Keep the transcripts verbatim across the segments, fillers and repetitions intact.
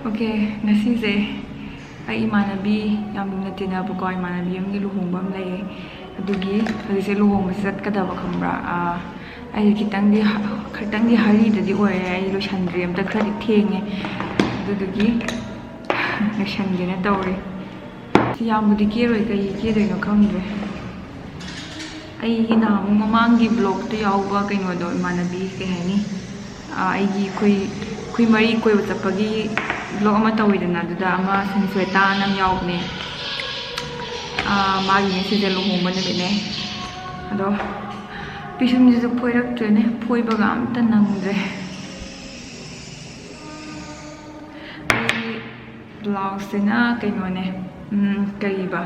Okay, ꯉꯁꯤꯁꯦ ꯑꯩ ꯏꯃꯥꯟꯅꯕꯤ, ꯌꯥꯝ ꯂꯨꯅ ꯇꯤꯟꯅꯕꯀꯣ, ꯏꯃꯥꯟꯅꯕꯤ ꯑꯃꯒꯤ ꯂꯨꯍꯣꯡꯕ ꯑꯃ ꯂꯩꯌꯦ꯫ ꯑꯗꯨꯒꯤ ꯍꯧꯖꯤꯛꯁꯦ ꯂꯨꯍꯣꯡꯕꯁꯦ ꯆꯠꯀꯗꯕ, ꯈꯪꯕ꯭ꯔꯥ? ꯑꯥ, ꯑꯩ ꯈꯤꯇꯪꯗꯤ ꯍ-, ꯈꯤꯇꯪꯗꯤ ꯍꯔꯤꯗꯗꯤ ꯑꯣꯏꯔꯦ, ꯑꯩ ꯂꯣꯏꯁꯟꯗ꯭ꯔꯤ, ꯑꯝꯇ ꯈꯔꯗꯤ ꯊꯦꯡꯉꯦ꯫ ꯑꯗꯨꯗꯨꯒꯤ ꯂꯣꯏꯁꯟꯒꯦꯅ ꯇꯧꯔꯤ꯫ ꯁꯤ ꯌꯥꯝꯕꯨꯗꯤ ꯀꯦꯔꯣꯏ, ꯀꯩ ꯀꯦꯗꯣꯏꯅꯣ ꯈꯪꯗ꯭ꯔꯦ꯫ ꯑꯩꯒꯤ ꯅꯍꯥꯟꯃꯨꯛ ꯃꯃꯥꯡꯒꯤ ꯕ꯭ꯂꯣꯛꯇ ꯌꯥꯎꯕ ꯀꯩꯅꯣꯗꯣ, ꯏꯃꯥꯟꯅꯕꯤ, ꯀꯩ ꯍꯥꯏꯅꯤ, ꯑꯥ, ꯑꯩꯒꯤ, ꯑꯩꯈꯣꯏ, ꯑꯩꯈꯣꯏ ꯃꯔꯤ ꯀꯣꯏꯕ ꯆꯠꯄꯒꯤ ꯕ꯭ꯂꯣꯛ ꯑꯃ ꯇꯧꯋꯤꯗꯅ, ꯑꯗꯨꯗ ꯑꯃ ꯁꯟꯁ꯭ꯋꯦꯇꯥꯅ ꯑꯃ ꯌꯥꯎꯕꯅꯦ꯫ ꯑꯥ, ꯃꯥꯒꯤ ꯉꯁꯤꯁꯦ ꯂꯨꯍꯣꯡꯕ ꯅꯨꯃꯤꯠꯅꯦ꯫ ꯑꯗꯣ ꯄꯤꯁꯨꯝꯁꯤꯁꯨ ꯐꯣꯏꯔꯛꯇ꯭ꯔꯦꯅꯦ, ꯐꯣꯏꯕꯒ ꯑꯝꯇ ꯅꯪꯗ꯭ꯔꯦ꯫ ꯑꯩꯒꯤ ꯕ꯭ꯂꯥꯎꯁꯁꯤꯅ ꯀꯩꯅꯣꯅꯦ, ꯎꯝ, ꯀꯔꯤꯕ,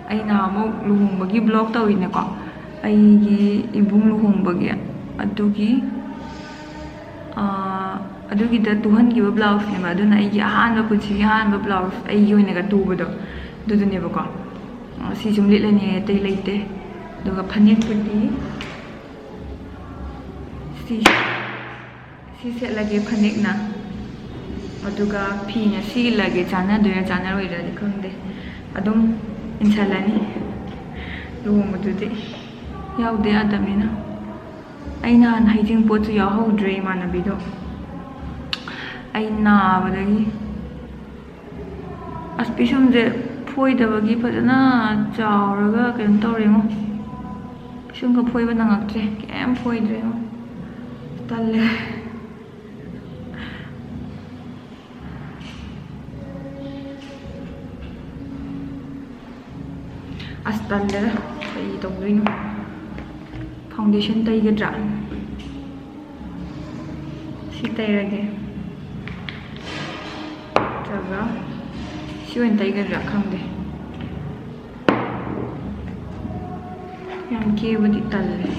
ꯑꯩ ꯅꯍꯥꯟꯃꯨꯛ ꯂꯨꯍꯣꯡꯕꯒꯤ ꯕ꯭ꯂꯣꯛ ꯇꯧꯋꯤꯅꯦꯀꯣ, ꯑꯩꯒꯤ ꯏꯕꯨꯡ ꯂꯨꯍꯣꯡꯕꯒꯤ, ꯑꯗꯨꯒꯤ, ꯑꯥ, ꯑꯗꯨꯒꯤꯗ ꯇꯨꯍꯟꯈꯤꯕ ꯕ꯭ꯂꯥꯎꯁꯅꯦꯕ꯫ ꯑꯗꯨꯅ ꯑꯩꯒꯤ ꯑꯍꯥꯟꯕ, ꯄꯨꯟꯁꯤꯒꯤ ꯑꯍꯥꯟꯕ ꯕ꯭ꯂꯥꯎꯁ ꯑꯩꯒꯤ ꯑꯣꯏꯅꯒ ꯇꯨꯕꯗꯣ ꯑꯗꯨꯗꯨꯅꯦꯕꯀꯣ꯫ ꯑꯥ, ꯁꯤ ꯁꯨꯝ ꯂꯤꯠꯂꯅꯤ, ꯑꯇꯩ ꯂꯩꯇꯦ꯫ ꯑꯗꯨꯒ ꯐꯅꯦꯛꯄꯨꯗꯤ ꯁꯤ ꯁꯤ ꯁꯦꯠꯂꯒꯦ ꯐꯅꯦꯛꯅ, ꯑꯗꯨꯒ ꯐꯤꯅ ꯁꯤ ꯏꯜꯂꯒꯦ, ꯆꯥꯟꯅꯗꯣꯏꯔꯥ ꯆꯥꯟꯅꯔꯣꯏꯗ꯭ꯔꯗꯤ ꯈꯪꯗꯦ, ꯑꯗꯨꯝ ꯏꯟꯁꯜꯂꯅꯤ꯫ ꯂꯨꯍꯣꯡꯕꯗꯨꯗꯤ ꯌꯥꯎꯗ ꯌꯥꯗꯕꯅꯤꯅ꯫ ꯑꯩ ꯅꯍꯥꯟ ꯍꯩꯖꯤꯡꯄꯣꯠꯁꯨ ꯌꯥꯎꯍꯧꯗ꯭ꯔꯦ ꯏꯃꯥꯟꯅꯕꯤꯗꯣ, ꯑꯩ ꯅꯥꯕꯗꯒꯤ꯫ ꯑꯁ, ꯄꯤꯁꯨꯝꯁꯦ ꯐꯣꯏꯗꯕꯒꯤ ꯐꯖꯅ ꯆꯥꯎꯔꯒ ꯀꯩꯅꯣ ꯇꯧꯔꯦꯉꯣ꯫ ꯄꯤꯁꯨꯝꯒ ꯐꯣꯏꯕ ꯅꯪꯉꯛꯇ꯭ꯔꯦ, ꯀꯩꯝ ꯐꯣꯏꯗ꯭ꯔꯦꯉꯣ꯫ ꯇꯜꯂꯦ꯫ ꯑꯁ, ꯇꯜꯂꯦꯗ, ꯀꯔꯤ ꯇꯧꯗꯣꯏꯅꯣ? ꯐꯥꯎꯟꯗꯦꯁꯟ ꯇꯩꯒꯗ꯭ꯔꯥ? ꯁꯤ ꯇꯩꯔꯒꯦ꯫ ꯅꯠꯇ꯭ꯔꯒ ꯁꯤ ꯑꯣꯏꯅ ꯇꯩꯒꯗ꯭ꯔꯥ ꯈꯪꯗꯦ꯫ ꯌꯥꯝ ꯀꯦꯕꯗꯤ ꯇꯜꯂꯦ꯫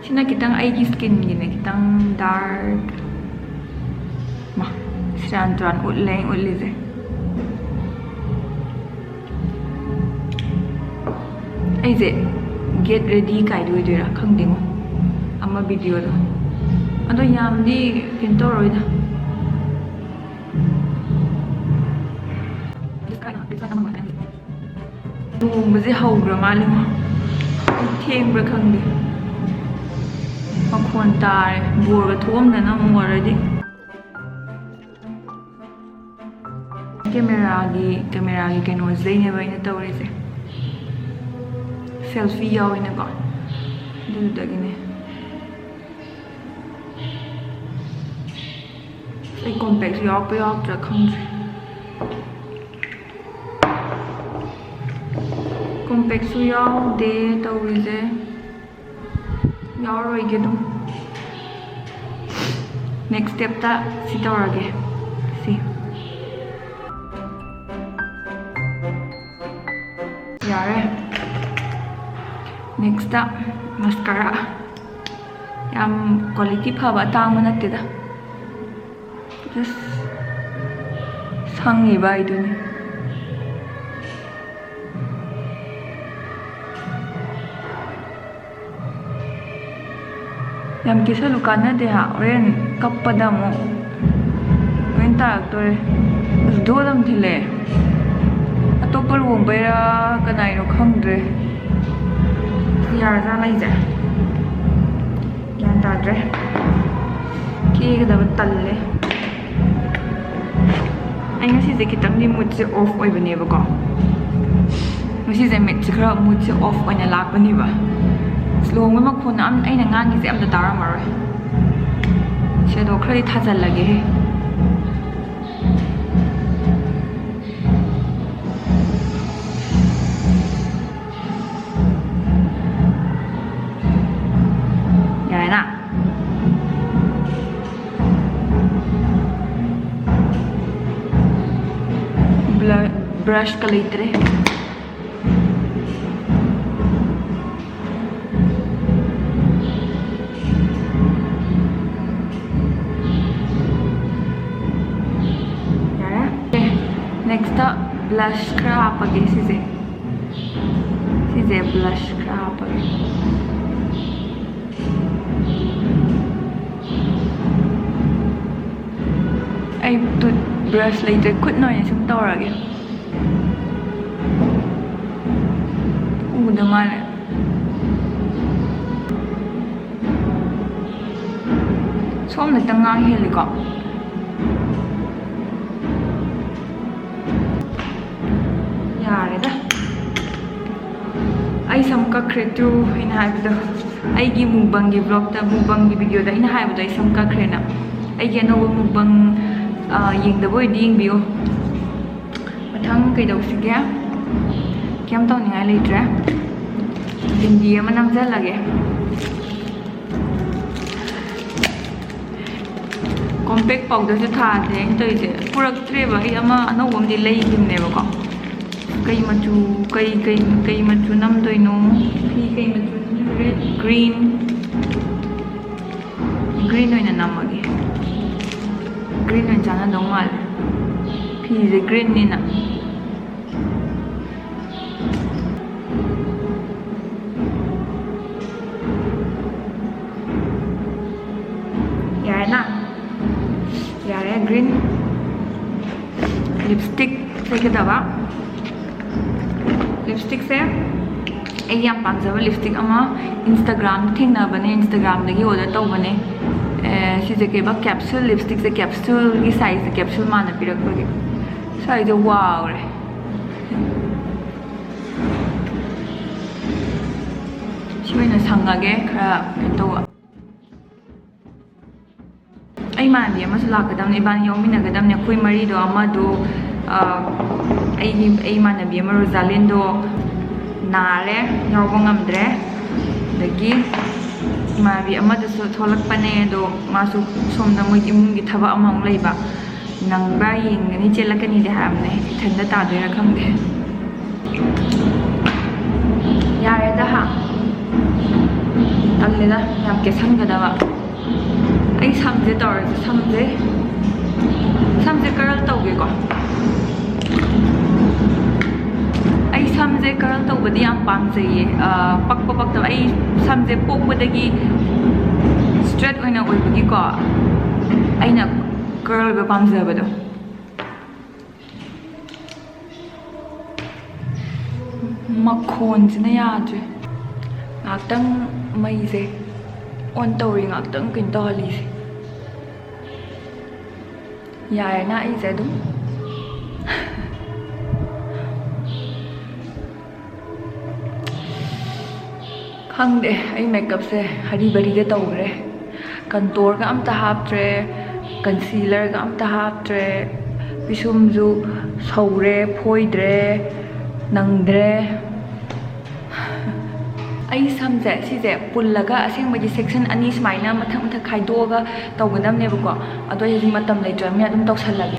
ꯁꯤꯅ ꯈꯤꯇꯪ ꯑꯩꯒꯤ ꯁ꯭ꯀꯤꯟꯒꯤꯅꯦ, ꯈꯤꯇꯪ ꯗꯥꯔꯛ꯫ ꯃꯥ, ꯁꯦꯔꯥꯟ ꯇꯨꯔꯥꯟ ꯎꯠꯂꯦ ꯑꯩ ꯎꯠꯂꯤꯁꯦ꯫ ꯑꯩꯁꯦ ꯒꯦꯠ ꯔꯦꯗꯤ ꯀꯥꯏꯗꯣ ꯑꯣꯏꯗꯣꯏꯔꯥ ꯈꯪꯗꯦꯉꯣ, ꯑꯃ ꯚꯤꯗꯤꯑꯣꯗꯣ꯫ ꯑꯗꯣ ꯌꯥꯝꯗꯤ ꯀꯩꯅꯣ ꯇꯧꯔꯣꯏꯗ꯫ ꯂꯨꯍꯣꯡꯕꯁꯦ ꯍꯧꯈ꯭ꯔ ꯃꯥꯜꯂꯦ꯫ ꯑꯩ ꯊꯦꯡꯕ꯭ꯔꯥ ꯈꯪꯗꯦ꯫ ꯃꯈꯣꯟ ꯇꯥꯔꯦ꯫ ꯕꯣꯔꯒ ꯊꯣꯛꯑꯝꯗꯅ ꯑꯃꯨꯛ already꯫ ꯀꯦꯃꯦꯔꯥꯒꯤ, ꯀꯦꯃꯦꯔꯥꯒꯤ ꯀꯩꯅꯣꯁꯤꯗꯩꯅꯦꯕ ꯑꯩꯅ ꯇꯧꯔꯤꯁꯦ꯫ Selfie ꯌꯥꯎꯋꯤꯅꯀꯣ꯫ ꯑꯗꯨꯗꯨꯗꯒꯤꯅꯦ꯫ ꯑꯩ compact ꯁꯨ ꯌꯥꯎꯔꯛꯄ ꯌꯥꯎꯔꯛꯇ꯭ꯔꯥ ꯈꯪꯗ꯭ꯔꯦ꯫ Compact ꯁꯨ ꯌꯥꯎꯗꯦ ꯇꯧꯔꯤꯁꯦ꯫ ꯌꯥꯎꯔꯔꯣꯏꯒꯦ ꯑꯗꯨꯝ꯫ Next step ꯇ ꯁꯤ ꯇꯧꯔꯒꯦ꯫ ꯁꯤ꯫ ꯌꯥꯔꯦ꯫ Next ꯇ mascara꯫ ꯌꯥꯝ quality ꯐꯕ, ꯑꯇꯥꯡꯕ ꯅꯠꯇꯦꯗ꯫ Just ꯁꯪꯉꯤꯕ ꯍꯥꯏꯗꯨꯅꯤ꯫ ꯌꯥꯝ ꯀꯦꯁꯜꯂꯨ ꯀꯥꯟꯅꯗꯦ ꯍꯥ, ꯍꯣꯔꯦꯟ ꯀꯞꯄꯗ ꯑꯃꯨꯛ ꯂꯣꯏ ꯇꯥꯔꯛꯇꯣꯔꯦ꯫ ꯑꯁ, ꯗꯣ ꯑꯗꯨꯝ ꯊꯤꯜꯂꯛꯑꯦ꯫ ꯑꯇꯣꯞꯄ ꯂꯨꯍꯣꯡꯕꯩꯔꯥ ꯀꯅꯥꯏꯅꯣ ꯈꯪꯗ꯭ꯔꯦ꯫ ꯌꯥꯔꯖꯥꯠꯂ ꯑꯩꯁꯦ? ꯒ꯭ꯌꯥꯟ ꯇꯥꯗ꯭ꯔꯦ꯫ ꯀꯦꯒꯗꯕ ꯇꯜꯂꯦ꯫ ꯑꯩ ꯉꯁꯤꯁꯦ ꯈꯤꯇꯪꯗꯤ mood ꯁꯦ off ꯑꯣꯏꯕꯅꯦꯕꯀꯣ꯫ ꯉꯁꯤꯁꯦ ꯃꯤꯠꯁꯦ ꯈꯔ mood ꯁꯦ off ꯑꯣꯏꯅ ꯂꯥꯛꯄꯅꯦꯕ꯫ ꯑꯁ, ꯂꯨꯍꯣꯡꯕꯩ ꯃꯈꯣꯟ ꯑꯝ-, ꯑꯩꯅ ꯉꯥꯡꯉꯤꯁꯦ ꯑꯝꯇ ꯇꯥꯔꯝꯃꯔꯣꯏ꯫ Shadow ꯈꯔꯗꯤ ꯊꯥꯖꯜꯂꯒꯦꯍꯦ꯫ ꯌꯥꯔꯦꯅ? Blu-, brush ꯀ ꯂꯩꯇ꯭ꯔꯦ꯫ ꯌꯥꯔꯦ꯫ ꯑꯦ, next ꯇ blush ꯈꯔ ꯍꯥꯞꯄꯒꯦ ꯁꯤꯁꯦ꯫ ꯁꯤꯁꯦ blush ꯈꯔ ꯍꯥꯞꯄꯒꯦ꯫ ꯑꯩ toothbrush ꯂꯩꯇ꯭ꯔꯦ, ꯈꯨꯠꯅ ꯑꯣꯏꯅ ꯁꯨꯝ ꯇꯧꯔꯒꯦ꯫ ꯃꯥꯜꯂꯦ꯫ ꯁꯣꯝꯅ ꯈꯤꯇꯪ ꯉꯥꯡ ꯍꯦꯜꯂꯤꯀꯣ꯫ ꯌꯥꯔꯦꯗ꯫ ꯑꯩ ꯁꯝ ꯀꯛꯈ꯭ꯔꯦ ꯇꯨ, ꯑꯩꯅ ꯍꯥꯏꯕꯗꯣ꯫ ꯑꯩꯒꯤ ꯃꯨꯛꯕꯪꯒꯤ ꯕ꯭ꯂꯣꯛꯇ, ꯃꯨꯛꯕꯪꯒꯤ ꯚꯤꯗꯤꯑꯣꯗ ꯑꯩꯅ ꯍꯥꯏꯕꯗꯣ ꯑꯩ ꯁꯝ ꯀꯛꯈ꯭ꯔꯦꯅ꯫ ꯑꯩꯒꯤ ꯑꯅꯧꯕ ꯃꯨꯛꯕꯪ, ꯑ, ꯌꯦꯡꯗꯕ ꯑꯣꯏꯗꯤ ꯌꯦꯡꯕꯤꯌꯨ꯫ ꯃꯊꯪ ꯀꯩꯗꯧꯁꯤꯒꯦ? ꯀꯩꯝ ꯇꯧꯅꯤꯡꯉꯥꯏ ꯂꯩꯇ꯭ꯔꯦ꯫ ꯕꯤꯟꯗꯤ ꯑꯃ ꯅꯝꯁꯤꯜꯂꯒꯦ꯫ ꯀꯣꯝꯄꯦꯛ ꯄꯥꯎꯗꯔꯁꯨ ꯊꯥꯗꯦ ꯑꯩꯅ ꯇꯧꯔꯤꯁꯦ꯫ ꯄꯨꯔꯛꯇ꯭ꯔꯦꯕ꯫ ꯑꯩ ꯑꯃ ꯑꯅꯧꯕ ꯑꯃꯗꯤ ꯂꯩꯈꯤꯕꯅꯦꯕꯀꯣ꯫ ꯀꯩ ꯃꯆꯨ, ꯀꯩ, ꯀꯩ, ꯀꯩ ꯃꯆꯨ ꯅꯝꯗꯣꯏꯅꯣ? ꯐꯤ ꯀꯩ ꯃꯆꯨ? Red, green꯫ Green ꯑꯣꯏꯅ ꯅꯝꯃꯒꯦ꯫ Green ꯑꯣꯏꯅ ꯆꯥꯟꯅꯗꯧ ꯃꯥꯜꯂꯦ꯫ ꯐꯤꯁꯦ greenꯅꯤꯅ꯫ ꯌꯥꯔꯦꯅ? ꯌꯥꯔꯦ, green꯫ Lipstick ꯇꯩꯒꯗꯕ꯫ Lipstickꯁꯦ ꯑꯩ ꯌꯥꯝ ꯄꯥꯝꯖꯕ lipstick ꯑꯃ Instagram ꯊꯦꯡꯅꯕꯅꯦ, Instagramꯗꯒꯤ order ꯇꯧꯕꯅꯦ꯫ ꯑꯦ, ꯁꯤꯁꯦ ꯀꯩꯕ, capsule lipstickꯁꯦ, capsuleꯒꯤ sizeꯁꯦ, capsule ꯃꯥꯅ ꯄꯤꯔꯛꯄꯒꯤ꯫ ꯁ꯭ꯋꯥꯏꯁꯦ ꯋꯥꯎꯔꯦ꯫ ꯁꯤ ꯑꯣꯏꯅ ꯁꯪꯉꯒꯦ, ꯈꯔ ꯀꯩꯅꯣ ꯇꯧꯕ꯫ ꯑꯩ ꯏꯃꯥꯟꯅꯕꯤ ꯑꯃꯁꯨ ꯂꯥꯛꯀꯗꯕꯅꯦ, ꯏꯕꯥꯅꯤ ꯌꯥꯎꯃꯤꯟꯅꯒꯗꯕꯅꯦ꯫ ꯑꯩꯈꯣꯏ ꯃꯔꯤꯗꯣ, ꯑꯃꯗꯣ, ꯑ, ꯑꯩꯒꯤ, ꯑꯩ ꯏꯃꯥꯟꯅꯕꯤ ꯑꯃ ꯔꯣꯖꯥꯂꯤꯟꯗꯣ ꯅꯥꯔꯦ, ꯌꯥꯎꯕ ꯉꯝꯗ꯭ꯔꯦ꯫ ꯑꯗꯒꯤ ꯏꯃꯥꯟꯅꯕꯤ ꯑꯃꯗꯨꯁꯨ ꯊꯣꯛꯂꯛꯄꯅꯦ, ꯑꯗꯣ ꯃꯥꯁꯨ ꯁꯣꯝꯗ ꯃꯣꯏꯒꯤ ꯏꯃꯨꯡꯒꯤ ꯊꯕꯛ ꯑꯃꯃꯨꯛ ꯂꯩꯕ꯫ ꯅꯪꯕ꯭ꯔꯥ ꯌꯦꯡꯒꯅꯤ, ꯆꯦꯜꯂꯛꯀꯅꯤꯗꯤ ꯍꯥꯏꯕꯅꯦ, ꯏꯊꯟꯗ ꯇꯥꯗꯣꯏꯔꯥ ꯈꯪꯗꯦ꯫ ꯌꯥꯔꯦꯗ ꯍꯥ꯫ ꯇꯜꯂꯦꯗ, ꯌꯥꯝ ꯀꯦꯁꯟꯒꯗꯕ꯫ ꯑꯩ ꯁꯝꯁꯦ ꯇꯧꯔꯁꯦ, ꯁꯝꯁꯦ, ꯁꯝꯁꯦ curl ꯇꯧꯒꯦꯀꯣ꯫ ꯑꯩ ꯁꯝꯁꯦ curl ꯇꯧꯕꯗꯤ ꯌꯥꯝ ꯄꯥꯝꯖꯩꯌꯦ꯫ ꯑ, ꯄꯛꯄ ꯄꯛꯇꯕ, ꯑꯩ ꯁꯝꯁꯦ ꯄꯣꯛꯄꯗꯒꯤ straight ꯑꯣꯏꯅ ꯑꯣꯏꯕꯒꯤꯀꯣ, ꯑꯩꯅ curl ꯑꯣꯏꯕ ꯄꯥꯝꯖꯕꯗꯣ꯫ ꯃꯈꯣꯟꯁꯤꯅ ꯌꯥꯗ꯭ꯔꯦ꯫ ꯉꯥꯛꯇꯪ ꯃꯩꯁꯦ ꯑꯣꯟ ꯇꯧꯔꯤ, ꯉꯥꯛꯇꯪ ꯀꯩꯅꯣ ꯇꯧꯍꯜꯂꯤꯁꯦ꯫ ꯌꯥꯔꯦꯅ ꯑꯩꯁꯦ ꯑꯗꯨꯝ ꯈꯪꯗꯦ, ꯑꯩ ꯃꯦꯀꯞꯁꯦ ꯍꯔꯤ ꯕꯔꯤꯗ ꯇꯧꯈ꯭ꯔꯦ꯫ ꯀꯟꯇꯣꯔꯒ ꯑꯝꯇ ꯍꯥꯞꯇ꯭ꯔꯦ, ꯀꯟꯁꯤꯂꯔꯒ ꯑꯝꯇ ꯍꯥꯞꯇ꯭ꯔꯦ, ꯄꯤꯁꯨꯝꯁꯨ ꯁꯧꯔꯦ, ꯐꯣꯏꯗ꯭ꯔꯦ, ꯅꯪꯗ꯭ꯔꯦ꯫ ꯑꯩ ꯁꯝꯁꯦ ꯁꯤꯁꯦ ꯄꯨꯜꯂꯒ ꯑꯁꯦꯡꯕꯗꯤ ꯁꯦꯛꯁꯟ ꯑꯅꯤ ꯁꯨꯃꯥꯏꯅ ꯃꯊꯛ ꯃꯊꯛ ꯈꯥꯏꯗꯣꯛꯑꯒ ꯇꯧꯒꯗꯕꯅꯦꯕꯀꯣ꯫ ꯑꯗꯣ ꯑꯩ ꯍꯧꯖꯤꯛ ꯃꯇꯝ ꯂꯩꯇ꯭ꯔꯕꯅꯤꯅ ꯑꯗꯨꯝ ꯇꯧꯁꯜꯂꯒꯦ꯫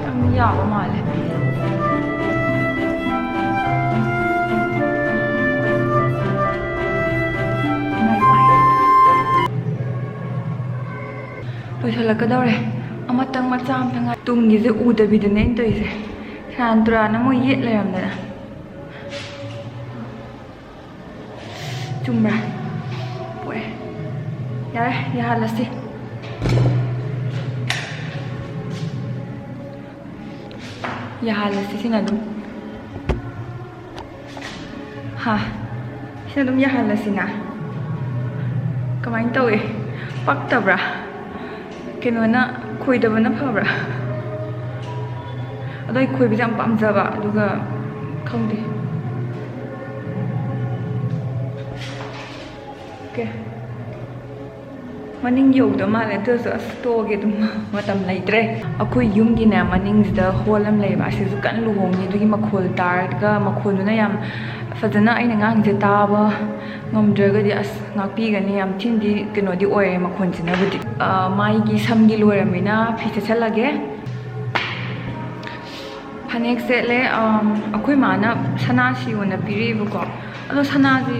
ꯌꯥꯝ ꯌꯥꯕ ꯃꯥꯜꯂꯦ꯫ ꯂꯣꯏꯁꯤꯜꯂꯛꯀꯗꯧꯔꯦ꯫ ꯑꯃꯇꯪ ꯃꯆꯥ ꯑꯃꯇꯪ ꯉꯥꯏ-, ꯇꯨꯡꯒꯤꯁꯦ ꯎꯗꯕꯤꯗꯅꯦ ꯑꯩꯅ ꯇꯧꯔꯤꯁꯦ꯫ ꯁꯦꯔꯥꯟ ꯇꯨꯔꯥꯟꯅ ꯃꯣꯏ ꯌꯦꯠ ꯂꯩꯔꯝꯗꯅ꯫ ꯆꯨꯝꯕ꯭ꯔꯥ? ꯄꯣꯛꯑꯦ꯫ ꯌꯥꯔꯦ, ꯌꯥꯍꯜꯂꯁꯤ꯫ ꯌꯥꯍꯜꯂꯁꯤ ꯁꯤꯅ ꯑꯗꯨꯝ꯫ ꯍꯥ, ꯁꯤꯅ ꯑꯗꯨꯝ ꯌꯥꯍꯜꯂꯁꯤꯅ꯫ ꯀꯃꯥꯏꯅ ꯇꯧꯏ? ꯄꯛꯇꯕ꯭ꯔꯥ? ꯀꯩꯅꯣꯅ, ꯈꯣꯏꯗꯕꯅ ꯐꯕ꯭ꯔꯥ? ꯑꯗꯣ ꯑꯩ ꯈꯣꯏꯕꯁꯦ ꯌꯥꯝ ꯄꯥꯝꯖꯕ, ꯑꯗꯨꯒ ꯈꯪꯗꯦ꯫ ꯑꯣꯀꯦ꯫ ꯃꯅꯤꯡ ꯌꯧꯗꯧ ꯃꯥꯜꯂꯦ, ꯑꯗꯨꯁꯨ ꯑꯁ ꯇꯣꯛꯑꯒꯦ ꯑꯗꯨꯝ꯫ ꯃꯇꯝ ꯂꯩꯇ꯭ꯔꯦ꯫ ꯑꯩꯈꯣꯏ ꯌꯨꯝꯒꯤꯅꯦ ꯃꯅꯤꯡꯁꯤꯗ ꯍꯣꯜ ꯑꯃ ꯂꯩꯌꯦꯕ, ꯑꯁꯤꯁꯨ ꯀꯟꯅ ꯂꯨꯍꯣꯡꯉꯤ, ꯑꯗꯨꯒꯤ ꯃꯈꯣꯜ ꯇꯥꯔꯒ ꯃꯈꯣꯜꯗꯨꯅ ꯌꯥꯝ ꯐꯖꯅ ꯑꯩꯅ ꯉꯥꯡꯁꯦ ꯇꯥꯕ ꯉꯝꯗ꯭ꯔꯒꯗꯤ ꯑꯁ ꯉꯥꯛꯄꯤꯒꯅꯤ꯫ ꯌꯥꯝ ꯊꯤꯅꯗꯤ ꯀꯩꯅꯣꯗꯤ ꯑꯣꯏꯔꯦ ꯃꯈꯣꯟꯁꯤꯅꯕꯨꯗꯤ꯫ ꯑ, ꯃꯥꯏꯒꯤ ꯁꯝꯒꯤ ꯂꯣꯏꯔꯝꯃꯤꯅ ꯐꯤ ꯁꯦꯠꯆꯜꯂꯒꯦ꯫ ꯐꯅꯦꯛ ꯁꯦꯠꯂꯦ꯫ ꯑꯝ, ꯑꯩꯈꯣꯏ ꯃꯥꯅ ꯁꯅꯥ ꯁꯤꯌꯣꯅ ꯄꯤꯔꯛꯑꯦꯕꯀꯣ꯫ ꯑꯗꯣ ꯁꯅꯥꯁꯤ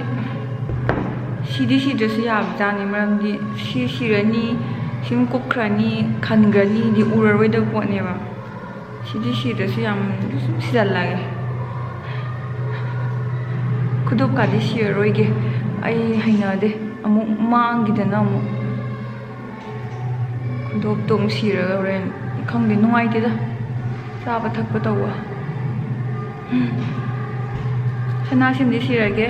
ꯁꯤꯗꯤ ꯁꯤꯗ꯭ꯔꯁꯨ ꯌꯥꯕꯖꯥꯠꯅꯤ, ꯃꯔꯝꯗꯤ ꯁꯤ ꯁꯤꯔꯅꯤ, ꯁꯤꯝ ꯀꯨꯞꯈ꯭ꯔꯅꯤ, ꯈꯟꯈ꯭ꯔꯅꯤꯗꯤ ꯎꯔꯔꯣꯏꯗꯕ ꯄꯣꯠꯅꯦꯕ꯫ ꯁꯤꯗꯤ ꯁꯤꯗ꯭ꯔꯁꯨ ꯌꯥꯝ ꯁꯨꯝ ꯁꯤꯖꯜꯂꯒꯦ꯫ ꯈꯨꯗꯣꯞꯀꯥꯗꯤ ꯁꯤꯔꯔꯣꯏꯒꯦ, ꯑꯩ ꯍꯩꯅꯗꯦ, ꯑꯃꯨꯛ ꯃꯥꯡꯈꯤꯗꯅ ꯑꯃꯨꯛ꯫ ꯈꯨꯗꯣꯞꯇꯣ ꯑꯃꯨꯛ ꯁꯤꯔꯒ ꯍꯣꯔꯦꯟ ꯈꯪꯗꯦ, ꯅꯨꯡꯉꯥꯏꯇꯦꯗ ꯆꯥꯕ ꯊꯛꯄ ꯇꯧꯕ꯫ ꯁꯅꯥꯁꯤꯝꯗꯤ ꯁꯤꯔꯒꯦ꯫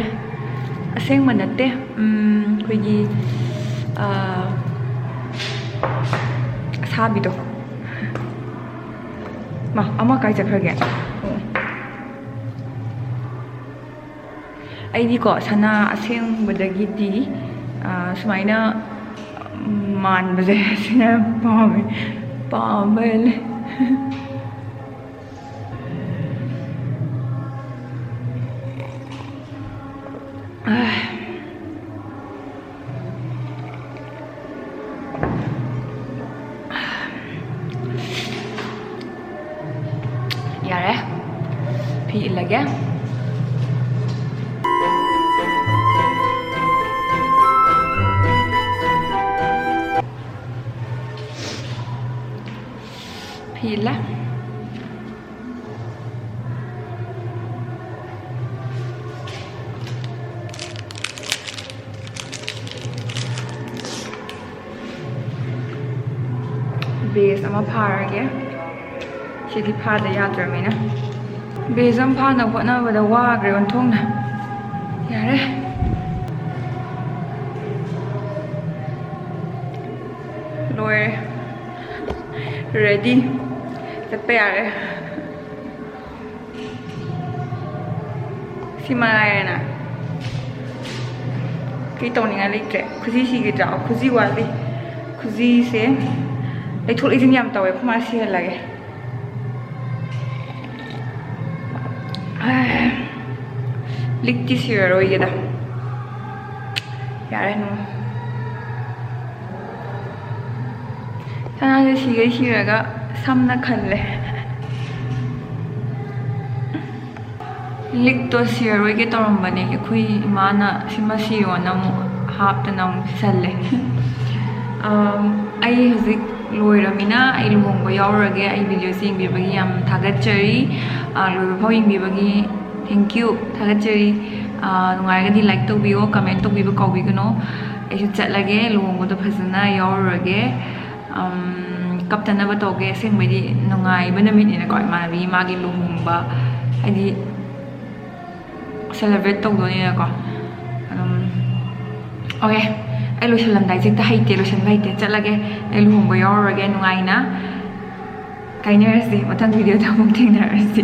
ꯑꯁꯦꯡꯕ ꯅꯠꯇꯦ꯫ ꯎꯝ, ꯑꯩꯈꯣꯏꯒꯤ, ꯑꯥ, ꯑꯁꯥꯕꯤꯗꯣ꯫ ꯃꯥ, ꯑꯃ ꯀꯥꯏ ꯆꯠꯈ꯭ꯔꯒꯦ? ꯑꯣ꯫ ꯑꯩꯗꯤꯀꯣ, ꯁꯅꯥ ꯑꯁꯦꯡꯕꯗꯒꯤꯗꯤ, ꯑꯥ, ꯁꯨꯃꯥꯏꯅ, ꯎꯝ, ꯃꯥꯟꯕꯁꯦ ꯁꯤꯅ ꯄꯥꯝꯃꯦ꯫ ꯄꯥꯝꯕ ꯍꯦꯜꯂꯦ꯫ ꯌꯥꯔꯦ, ꯐꯤ ꯏꯜꯂꯒꯦ꯫ ꯐꯤ ꯏꯜꯂꯦ꯫ Base ꯑꯃ ꯐꯥꯔꯒꯦ꯫ ꯁꯤꯗꯤ ꯐꯥꯗ ꯌꯥꯗ꯭ꯔꯕꯅꯤꯅ꯫ Base ꯑꯃ ꯐꯥꯅꯕ ꯍꯣꯠꯅꯕꯗ ꯋꯥꯈ꯭ꯔꯦ ꯑꯣꯟꯊꯣꯛꯅ꯫ ꯌꯥꯔꯦ꯫ ꯂꯣꯏꯔꯦ꯫ Ready꯫ ꯆꯠꯄ ꯌꯥꯔꯦ꯫ ꯁꯤ ꯃꯉꯥꯏꯔꯦꯅ꯫ ꯀꯩ ꯇꯧꯅꯤꯡꯉꯥꯏ ꯂꯩꯇ꯭ꯔꯦ꯫ ꯈꯨꯖꯤ ꯁꯤꯈꯤꯗ꯭ꯔꯥ? ꯈꯨꯖꯤ ꯋꯥꯠꯂꯤ꯫ ꯈꯨꯖꯤꯁꯦ ꯂꯩꯊꯣꯛ ꯂꯩꯁꯤꯟ ꯌꯥꯝ ꯇꯧꯋꯦ꯫ ꯑꯩꯈꯣꯏ ꯃꯥ ꯁꯤꯍꯜꯂꯒꯦ꯫ ꯂꯤꯛꯇꯤ ꯁꯤꯔꯔꯣꯏꯒꯦꯗ꯫ ꯌꯥꯔꯦ, ꯅꯨꯡ-, ꯁꯅꯥꯁꯦ ꯁꯤꯒꯩ ꯁꯤꯔꯒ ꯁꯝꯅ ꯈꯜꯂꯦ꯫ ꯂꯤꯛꯇꯣ ꯁꯤꯔꯔꯣꯏꯒꯦ ꯇꯧꯔꯝꯕꯅꯦ, ꯑꯩꯈꯣꯏ ꯏꯃꯥꯅ ꯁꯤꯃ ꯁꯤꯌꯣꯅ ꯑꯃꯨꯛ ꯍꯥꯞꯇꯅ ꯑꯃꯨꯛ ꯁꯤꯁꯜꯂꯦ꯫ ꯑꯝ, ꯑꯩ ꯍꯧꯖꯤꯛ ꯂꯣꯏꯔꯃꯤꯅ ꯑꯩ ꯂꯨꯍꯣꯡꯕ ꯌꯥꯎꯔꯨꯔꯒꯦ꯫ ꯑꯩ videoꯁꯦ ꯌꯦꯡꯕꯤꯕꯒꯤ ꯌꯥꯝ ꯊꯥꯒꯠꯆꯔꯤ꯫ ꯑ, ꯂꯣꯏꯕ ꯐꯥꯎ ꯌꯦꯡꯕꯤꯕꯒꯤ thank you, ꯊꯥꯒꯠꯆꯔꯤ꯫ ꯑ, ꯅꯨꯡꯉꯥꯏꯔꯒꯗꯤ like ꯇꯧꯕꯤꯌꯣ, comment ꯇꯧꯕꯤꯕ ꯀꯥꯎꯕꯤꯒꯅꯣ꯫ ꯑꯩꯁꯨ ꯆꯠꯂꯒꯦ, ꯂꯨꯍꯣꯡꯕꯗꯣ ꯐꯖꯅ ꯌꯥꯎꯔꯨꯔꯒꯦ꯫ ꯀꯞꯇꯅꯕ ꯇꯧꯒꯦ꯫ ꯑꯁꯦꯡꯕꯩꯗꯤ ꯅꯨꯡꯉꯥꯏꯕ ꯅꯨꯃꯤꯠꯅꯤꯅꯀꯣ, ꯏꯃꯥꯟꯅꯕꯤ ꯃꯥꯒꯤ ꯂꯨꯍꯣꯡꯕ ꯍꯥꯏꯗꯤ ꯁꯦꯂꯦꯕ꯭ꯔꯦꯠ ꯇꯧꯗꯣꯏꯅꯤꯅꯀꯣ꯫ ꯑꯗꯨꯝ ꯑꯣꯀꯦ, ꯑꯩ ꯂꯣꯏꯁꯜꯂꯝꯗꯥꯏꯁꯦ ꯍꯦꯛꯇ ꯍꯩꯇꯦ, ꯂꯣꯏꯁꯟꯕ ꯍꯩꯇꯦ꯫ ꯆꯠꯂꯒꯦ, ꯑꯩ ꯂꯨꯍꯣꯡꯕ ꯌꯥꯎꯔꯨꯔꯒꯦ ꯅꯨꯡꯉꯥꯏꯅ꯫ ꯀꯥꯏꯅꯔꯁꯤ, ꯃꯊꯪ ꯚꯤꯗꯤꯑꯣꯗ ꯑꯃꯨꯛ ꯊꯦꯡꯅꯔꯁꯤ꯫